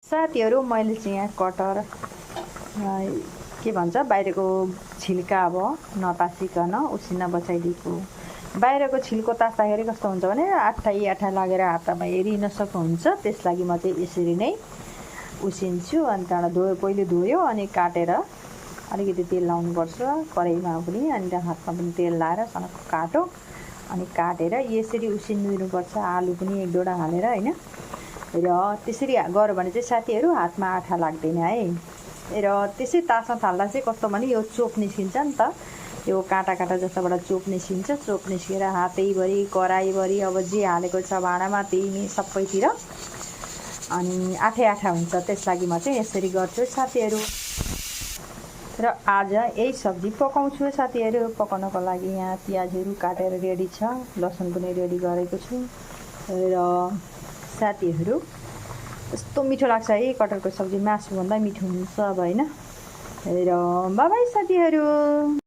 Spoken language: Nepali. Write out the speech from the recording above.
साथीहरू मैले चाहिँ यहाँ कटर के भन्छ बाहिरको छिल्का अब नतासिकन उसिन बसाइदिएको। बाहिरको छिल्को तास्दाखेरि कस्तो हुन्छ भने आठा लागेर हातमा हेरि नसक्नुहुन्छ। त्यस लागि म चाहिँ यसरी नै उसिन्छु। अनि त्यहाँबाट पहिले धोयो अनि काटेर अलिकति तेल लाउनुपर्छ कराईमा पनि, अनि त्यहाँ हातमा पनि तेल लाएर सनक्क काटो अनि काटेर यसरी उसिनिदिनुपर्छ। आलु पनि एक दुईवटा हालेर हैन। र त्यसरी गर्यो भने चाहिँ साथीहरू हातमा आठा लाग्दैन है। र त्यसै तास्न थाल्दा चाहिँ कस्तो भने यो चोप निस्किन्छ नि त, यो काँटा जस्ताबाट चोप निस्किन्छ। चोप निस्केर हातैभरि कराईभरि अब जे हालेको छ भाँडामा त्यही सबैतिर अनि आठा हुन्छ। त्यस लागि म चाहिँ यसरी गर्छु साथीहरू। र आज यही सब्जी पकाउँछु साथीहरू। पकाउनको लागि यहाँ प्याजहरू काटेर रेडी छ, लसुन पनि रेडी गरेको छु। र साथीहरू यस्तो मिठो लाग्छ है कटहरको सब्जी, मासुभन्दा मिठो हुन्छ अब हैन। र बाइ बाइ साथीहरू।